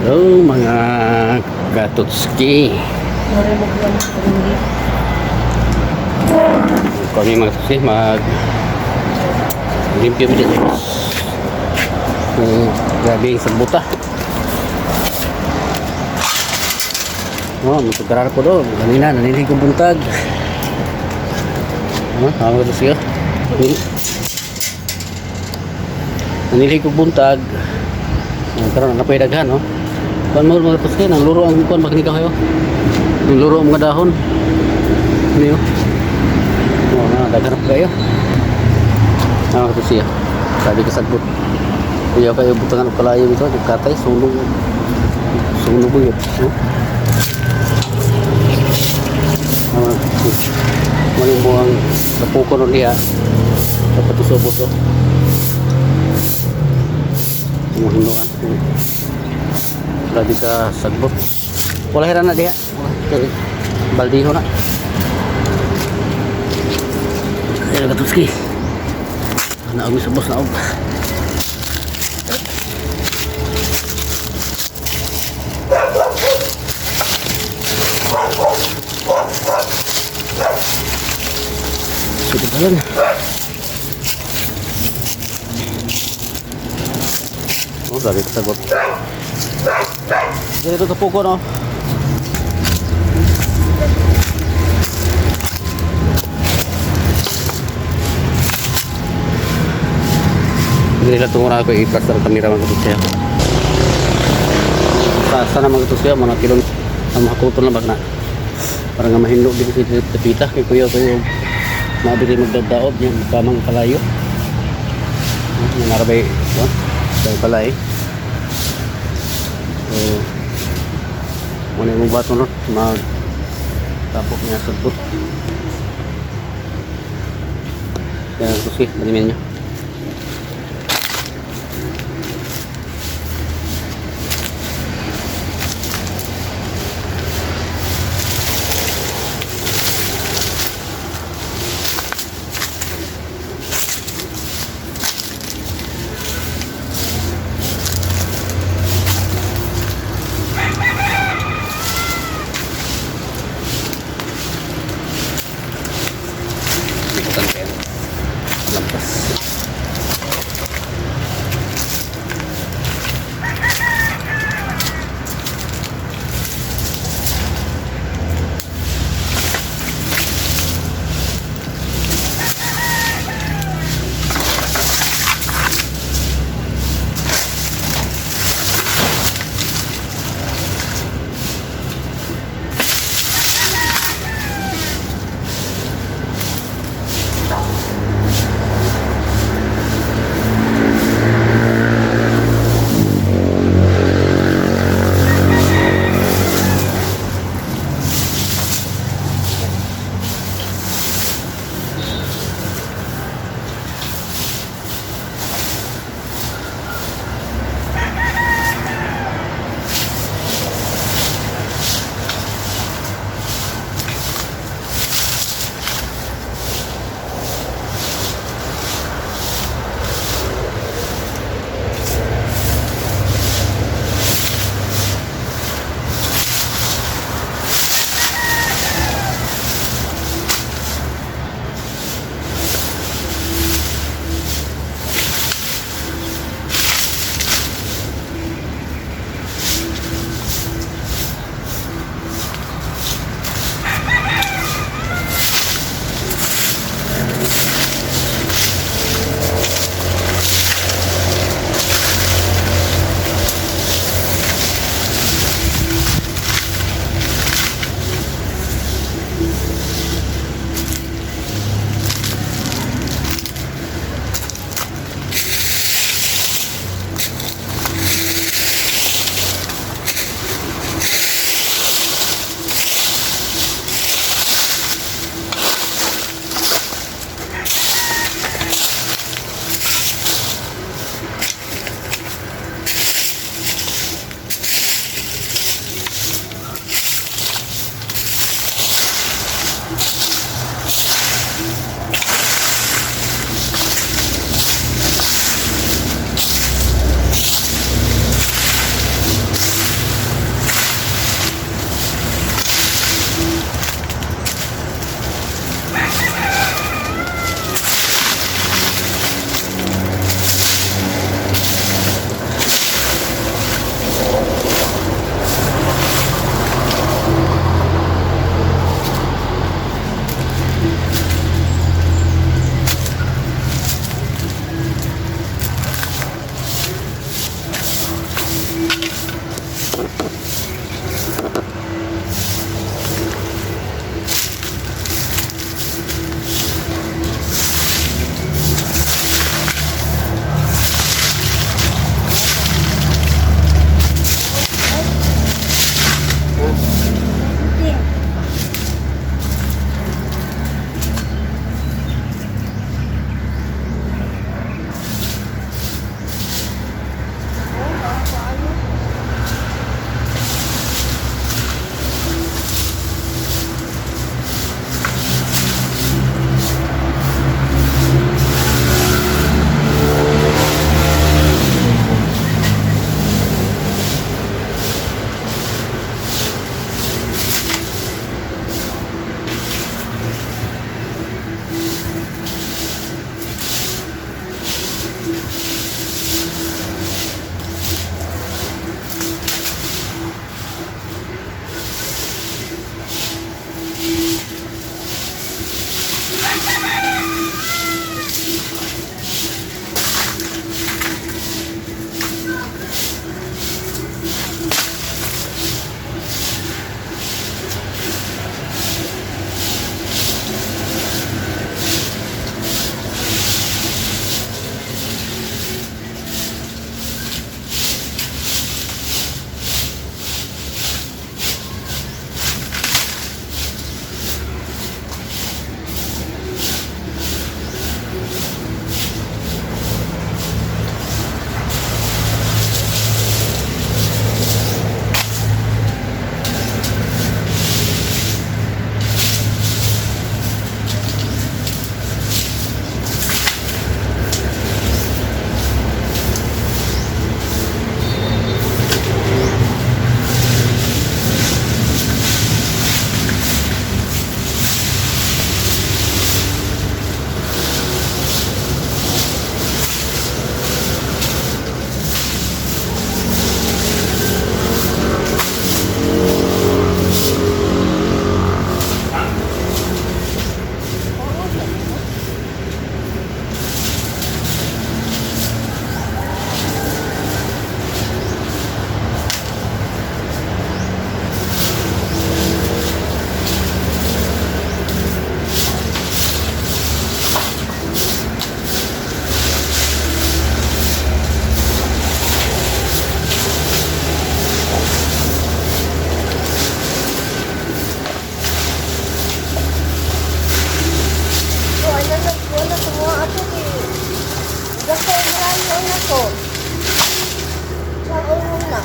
Hello, mga katutski. Kami, mga tutski, mag limpyo mo dito. Eh, grabe yung sabuta. Oh, matugarar ko do. Kanina, nanilhig kong buntag. Oh, tama ka siya. Nanilhig kong buntag. Oh, karon na pwede daghan, no? Kuan mo, mga tutski, nang luro ang kuan makinig kayo. Nang luro ang mga dahon. Ano yun? Oh, na, daghan na kayo. Tama ka siya. Sabi ka sagbot. Iyaw kayo butangan og kalayo ito, katay sunog. Sunog ko yun. No? Ah, mali mo ang kapuko nun diha. Dapat isubot to. Ang hinduan. Grabe ka sagbot. Wala hira na diha. Kay baldiho na. Ayun ka tuski. Naog sa boss, naog. Sudah jalan. Oh, grabe ka sagot. Dito sa puko, no? Hindi nila tungura ako i-plus ang kamera, mga katusiya. Sa na, mga katusiya, mga kilon ang mga kutol na bagna. Para nga mahinlo din si Tapita kay kuya kayo nabili magdadaob niya kamang kalayo. Ah, narabay, no? Dahil balay. So, muna yung bato, no? Mag tapok niya sa but. Kaya kasi, madamihan niyo. Ikutan kayo. Lampas. Hindi. Oh, ano na wala kumuha ato eh. Basta marami ang ako. Sa ulo na.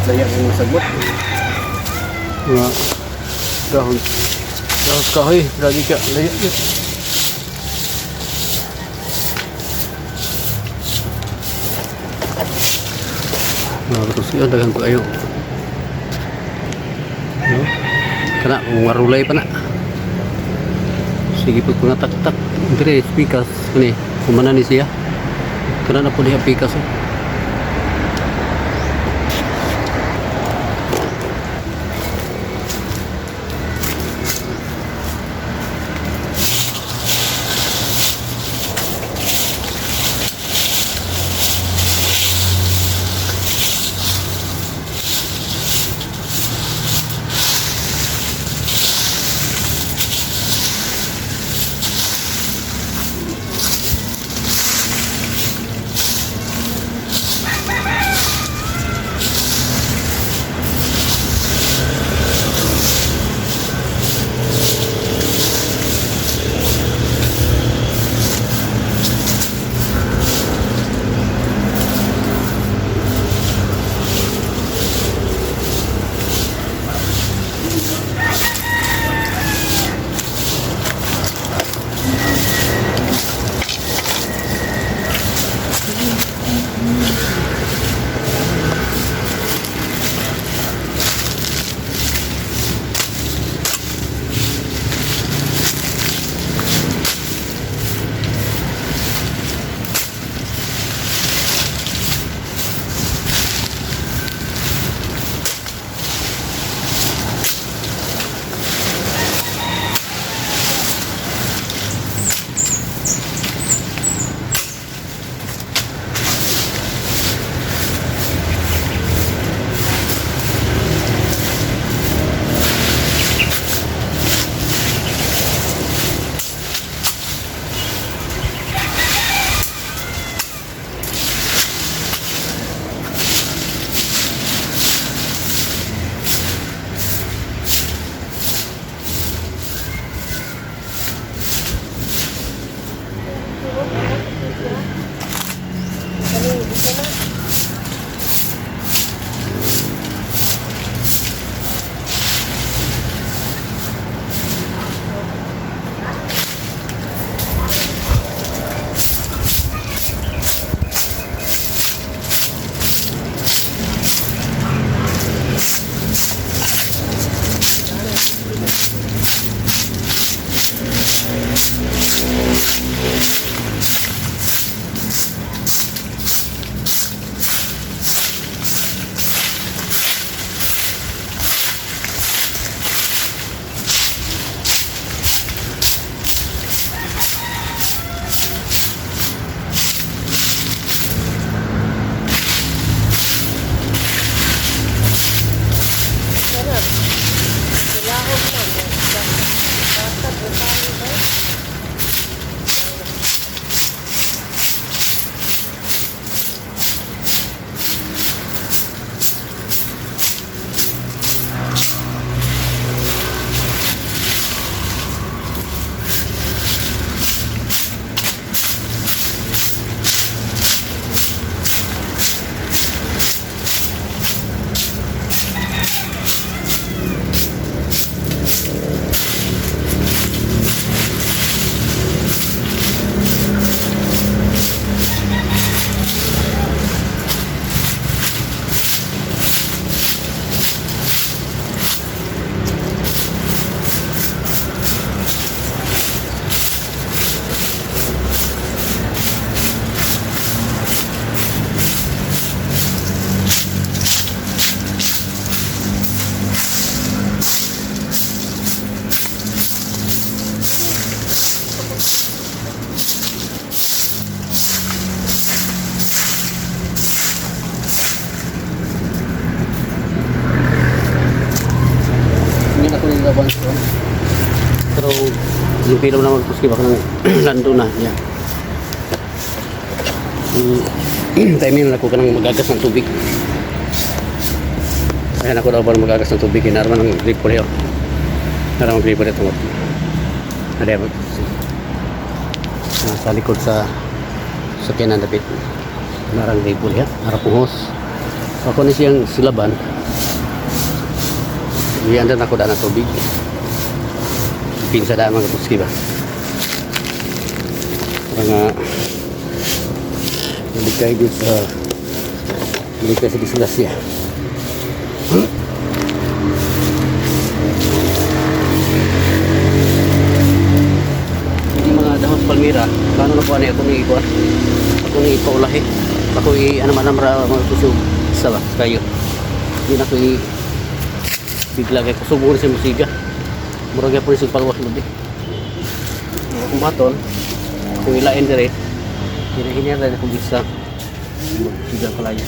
Laya yung sagot. Nga dahon. Dahon kahoy, lagi ka. Laya yun. Mga katusyo, daghan pa kayo. No? Kana, kung marulay pa na. Sige po kung nataktak. Dire, pikas. Kani, kumana ni siya. Kana na po niya pikas. Oh. Yung pilo na magpuski baka nang lando na. Yeah. Timing na ako kanang magagas ng tubig. Ayan ako daw para magagas ng tubig. Inarma ng gripo niyo. Narama ng gripo niyo tungod. Ada sa likod sa sakyanan dapit. Narang gripo niya. Harap hos. Ako ni siyang silaban. Iandan ako daan ng tubig. Pinsa daan mga kapuski ba? Para nga nalikay din sa nalikay sa disgrasya. Yung mga dahon sa palmira, paano na po ano ako ni ikuan? Ako ni ipaulahi. Ako i ano man ra mga kusog sa ba kayo. Hindi na ko i bigla kay kusog mo sa musiga. Murag gyapon sa palwas mo di. Kung baton, kung ilain dire, hinahinir na kung isa magsiga palayo.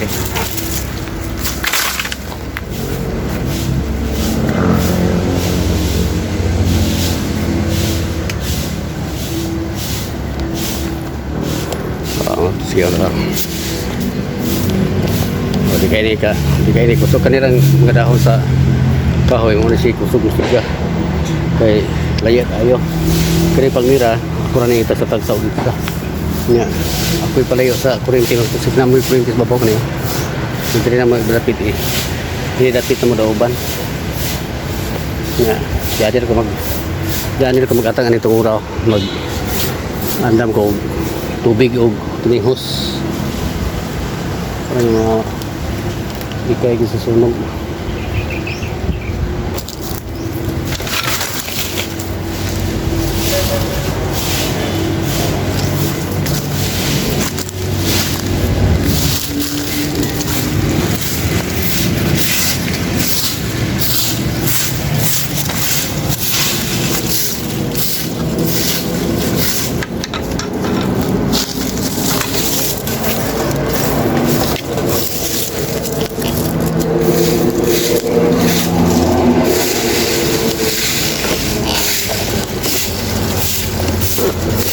Okay. Oo, sige na lang. O, di kayo ka, di kayo ni kusog kanirang mga dahon sa kahoy mo na si kusog musiga. Kay layat ayo. Kani palmira, ako ra ni ita sa tagsa og isa. Nya, ako'y palayo sa kuryente magtusig na mo'y kuryente sa babaw kaniyo. Dili na magdapit eh. Dili dapit na mo dauban. Nya, diadil ko mag diadil ko magatang ani itong uraw mag andam ko og tubig og tinihos. Parang yung mga ikay gisusunog.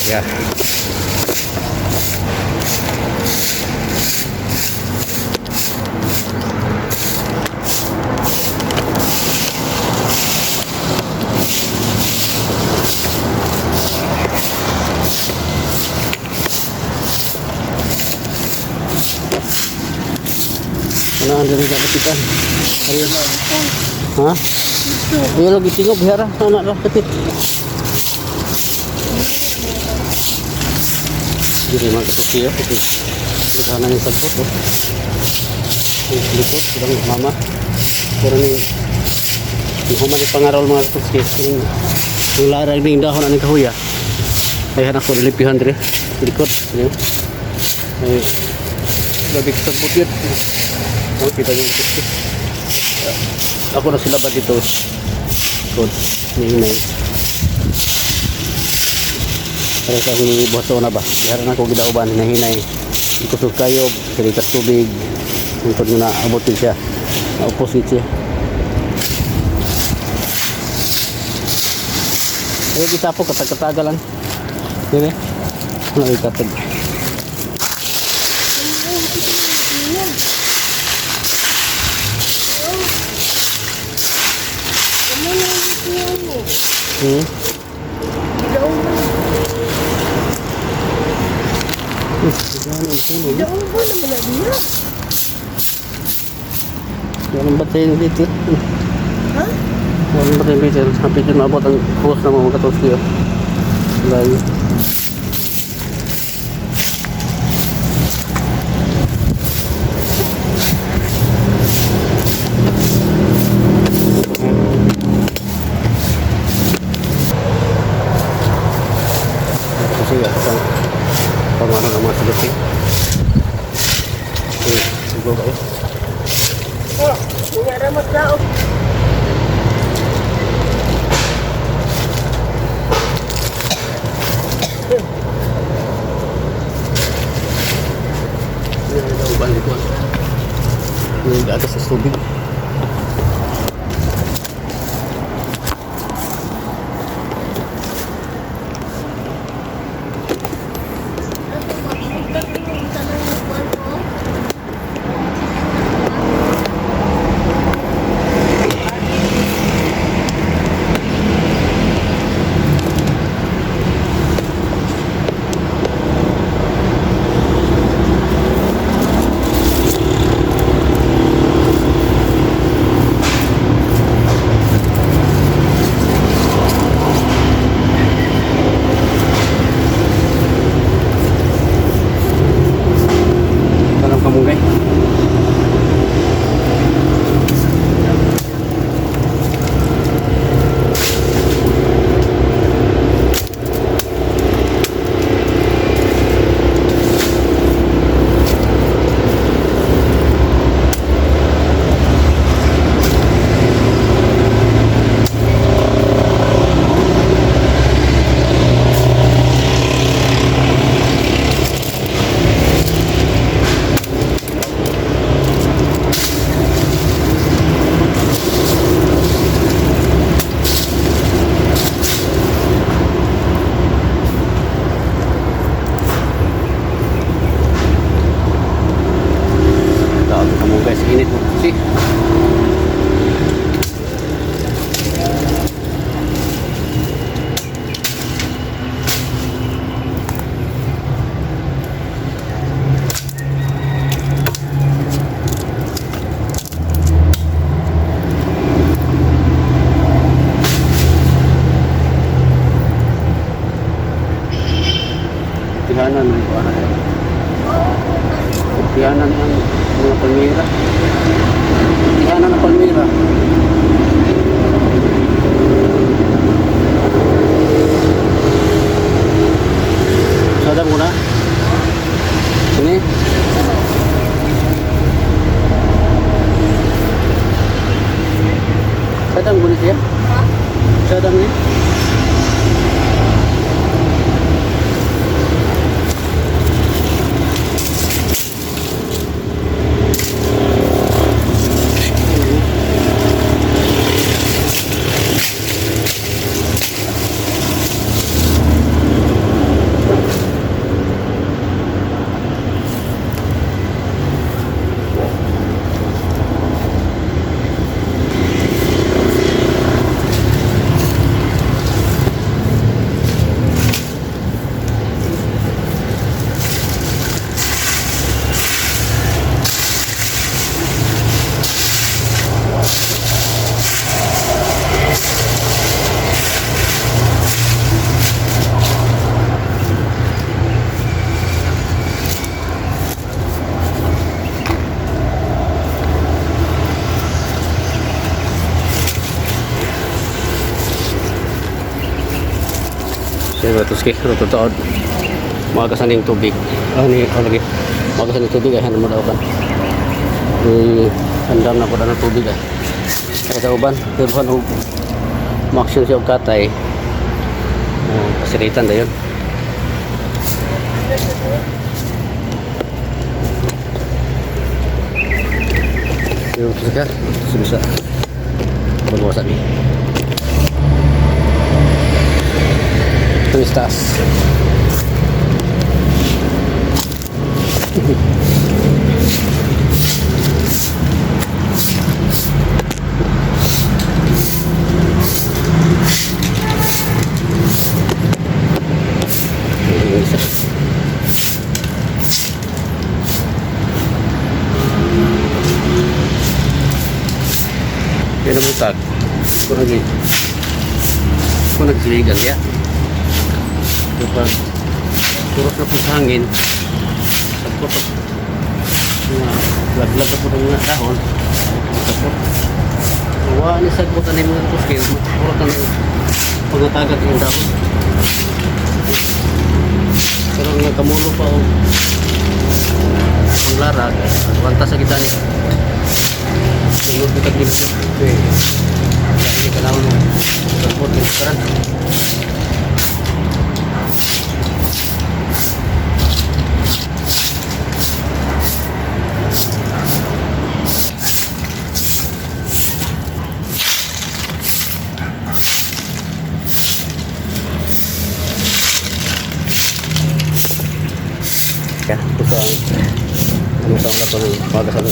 Yeah. Ano ang diri dapat? Ayo. Ha? Ayo lagi tingog bihara anak lah kapit. Diri man katuki ya. Daghanan ni sagbot oh. Ang likod silang mama. Pero ni human ni pangaral mga katuki. Yung yung larang ning dahon aning kahuya. Ay hanak ko dilipihan dire. Likod. Ayo. Ay grabe ka sagbot yun. Oh, kita niyo katuki. Ako na sila ba dito? Good. Hinay. Para sa akong buhato na ba? Dihara na ko gidauban, hinahinay. Kusog kayo, silikas tubig. Hangtod nga naabot din siya. Naupos din siya. Ay, kita po, katag-kataga lang. Dire. Ano yung katag? Ano na yung niyo? Gidaon. Ano, Gidaon ba naman na diya? Walang batay dito. Ha? Walang batay dito. Sabi ko maabot ang hose na mga katoski. Layo. Kasi ako pang pangano ng mga sagot. Eh, siguro kayo. Oh, nga ra magdaog. Nag-atas sa tubig. Tanong kamunggay. Grabe kamunggay sa init mo. Si. Tihanan ng kuha na. Tihanan ang mga palmira. Tihanan ang palmira. Sadam ko na. Sini. Sadam ko na siya. Ha? Sadam niya. Siya ito ski, ito taod. Mga kasaning tubig. Ah, ni, oh, lagi. Mga kasaning tubig ay hanam mo daw kan. Eh, andam na po na ng tubig ay. Kaya sa uban, pero og mo-action siya og katay. Oh, pasilitan dayon. Pero ito ka, sumisa. Pagwasan ni. Ito is taas. Yung isa. Pero mo tag. Kung nagsiligan niya. Kapag turok na po sa hangin, sagpot nga laglag na po ng mga dahon, sagpot. Wa ni sagpot ani mga kuskil, turok na ng pagatagat ng dahon. Pero nga kamulo pa og panglarag, wanta sa kita ni. Sulod bitag dito. Okay. Dahil ka lang sagpot ng karan. Kaya, ito sa ano sa ang lato ng magas sa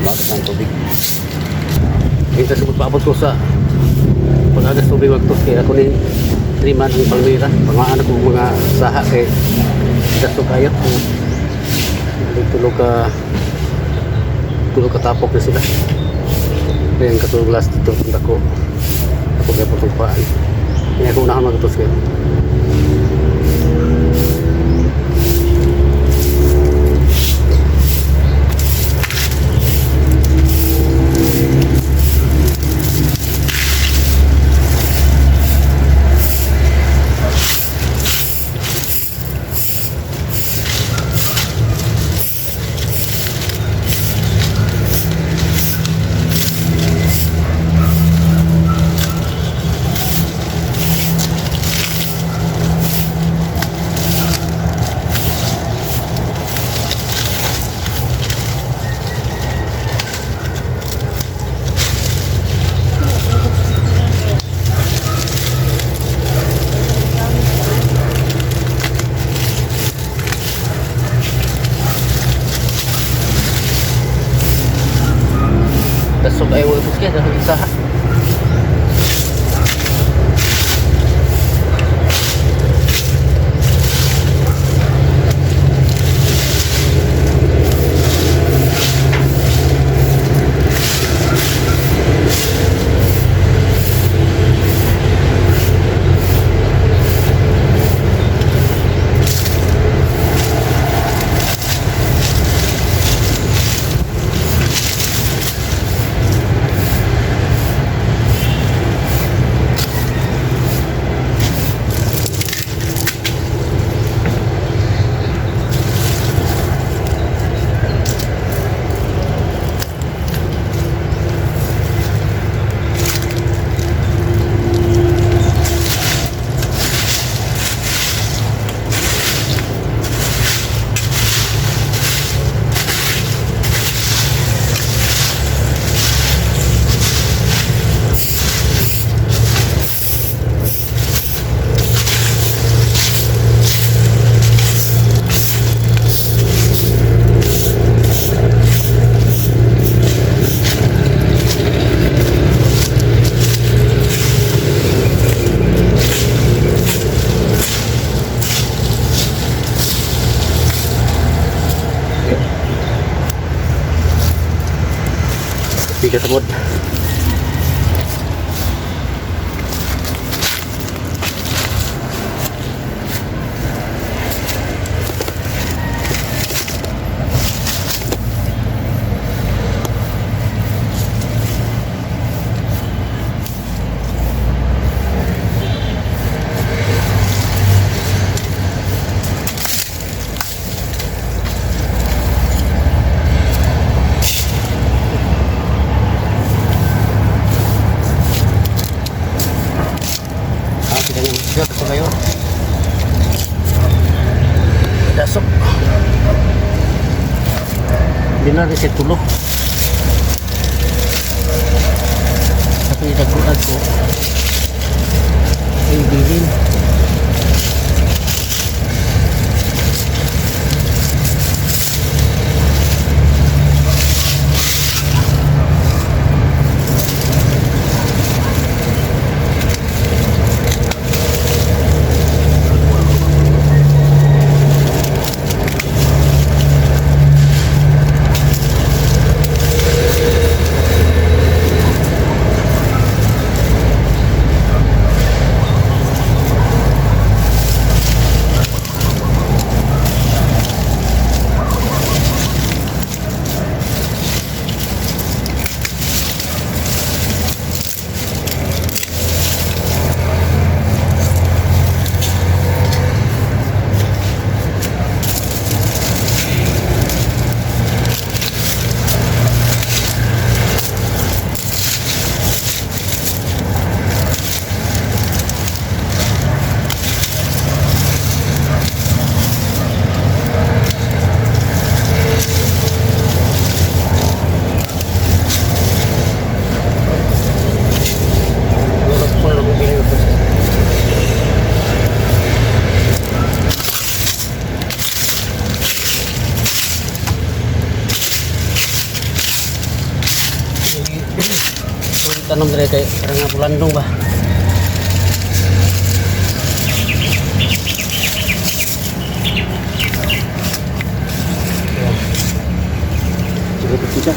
magas ng tubig. Ito sa paabot ko sa pag-agas tubig wagtos kaya ako ni triman ang palmira. Pangaan ko mga saha kay dato kayo. Tulog ka tapok na sila. Kaya ang katulog last dito kung dako. Ako kaya putong paan. Kaya ako unahan magtos kayo. Dasog ay wala kaya dahil isa. Pika sa bod. Piraso. Dinar siya tulo. Tapi dagkuan ko. Ay, bilin. Murag po lang bilhin ko. Tanong dire kay parang nga bulandong ba? Ayan. Sige, siya.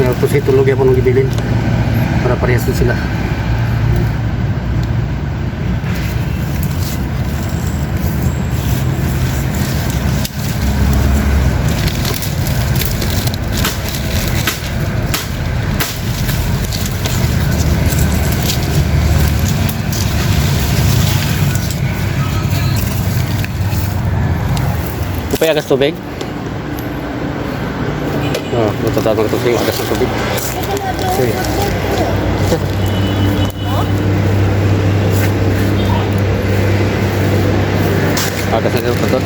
Pero kasi tulog yan po nung gibilin. Para parehas din sila. Napay agas tubig? Oh, matatawag ito sa agas ng tubig. Sige. Agas na dito ito.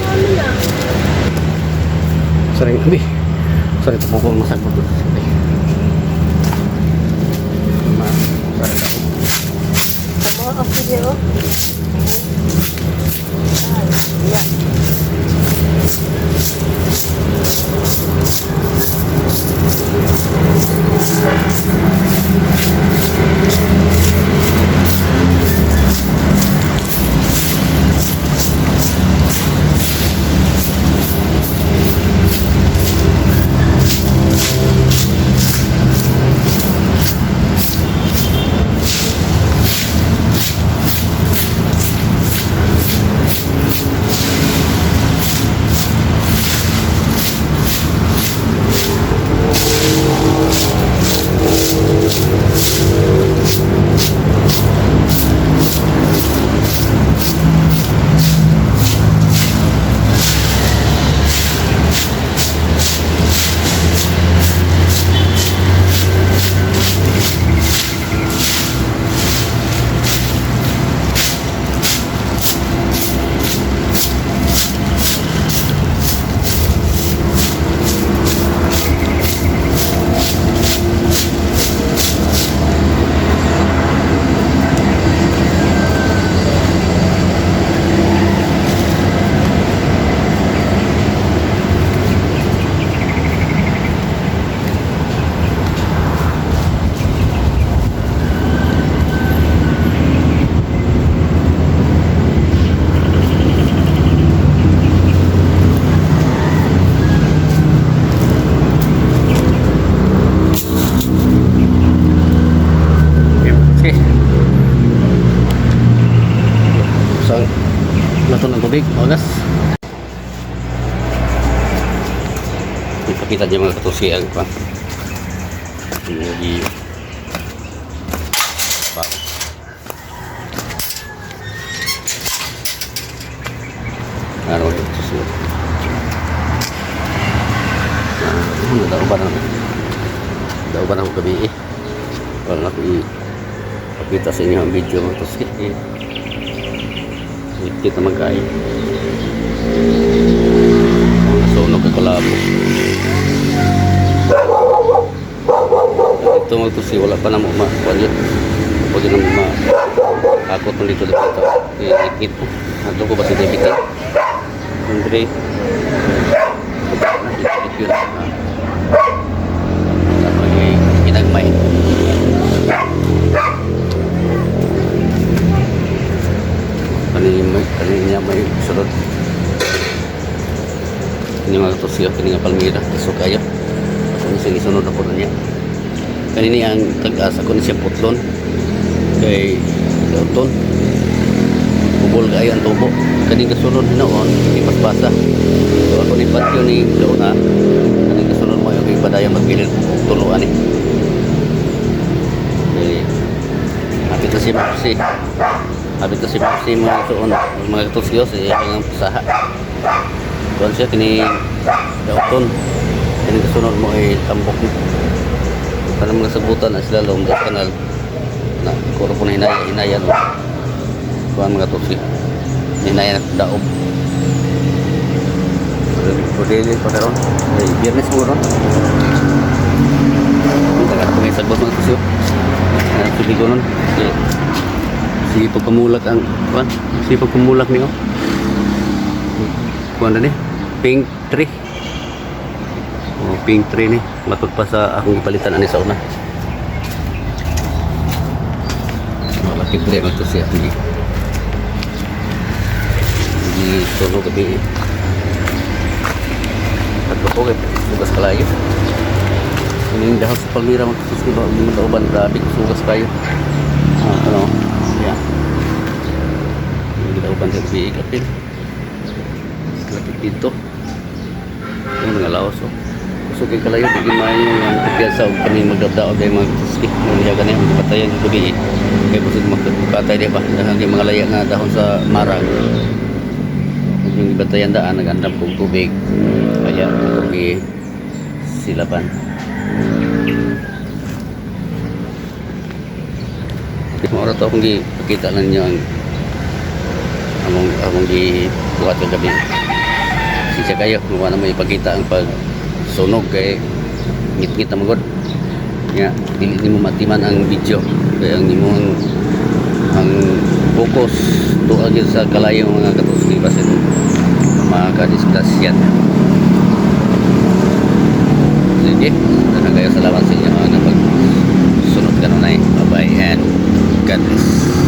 Ano na? Sorry, abi. Sorry, ito po ko masagot. Sorry. Ma, sorry ako. Sa mga kapili, oh. Ay, yeah. Okay. So, nato ng tubig, oras. Ipakita niya mga katusi ang kwan. Hindi ba. Araw ito katusi. Ah, dauban na. Dauban ako gabi eh. Wala na ko ipakita sa inyo ang video mga katusi. Eh. Higpit naman kayo. Nasunog ang kalabo. Ito mga tusi, wala pa na mo ma. Kuwan yun. Pwede na mo ma. Akot mo dito dito. Higpit po. Ato ko ba si David? Andre. Higpit yun. Tapos ginagmay. Kani niya may sulod. Kani mga tusiyo, kani nga palmira, so kaya. Ako ni siya gisunod ako na niya. Kani niya ang tag-asa ko ni siya putlon. Kay Leoton. Ubol kayo ang tubo. Kani kasunod hinoon, hindi pasbasa. So ako ni Patyo ni Leona, kani kasunod mo yung ipadaya magbilin tuluan eh. Kay Hapit na si Mapsi. Hapit na si Mapsi mga suon, mga katusyo, sa iyang pusaha. Kuan siya kini Dauton. Kini kasunod mo ay tambok ni. Kanang mga sabutan na sila long kanal na kuro po na hinaya hinaya no. Kuan mga tusyo. Hinaya na daob. Pwede pa karon. Ay, Biyernes mo ron. Ang tagal ko may sagbot mga tusyo. Tubig ko nun. Sige. Sige pagpamulak ang kuan. Sige pagpamulak niyo. Kuan na ni. Pink tree. Oh, pink tree ni. Matod pa sa akong gipalitan ani sa una. Wala tree man to siya. Hindi. Hindi tunog gabi. Tatlo ko kay sugas kalayo. Ano yung dahon sa palmira magtutus ko ba? Hindi mo dauban. Grabe, sugas kayo. Ah, ano? Yeah. Hindi dauban sa gabi. Kapil. Lapit dito. Yung mga laos. Oh. Kusog kay kalayo. Bigyan maayo yung kumpiyansa o kaning magdabdaog ay mga tuski. Nung niya ganyan, ang patayan yung gabi. Kay busog makatay di ba? Dahil kay mga laya nga dahon sa marag. Kung yung ibantayan daan, nag-andam kong tubig. Kaya akong silaban. Maura to akong gipakita lang ninyo ang among gibuhat kagabi. Sinsya kayo, kung wala mo ipakita ang pagsunog kay ngit-ngit na magod. Nga, dili nimo matiman ang video. Kaya ang imong ang focus tuwa gyud sa kalayo, mga katuski, basin makadisgrasya. Sige, daghang kayo salamat sa inyo mga pagsunod kanunay. Bye-bye and God bless.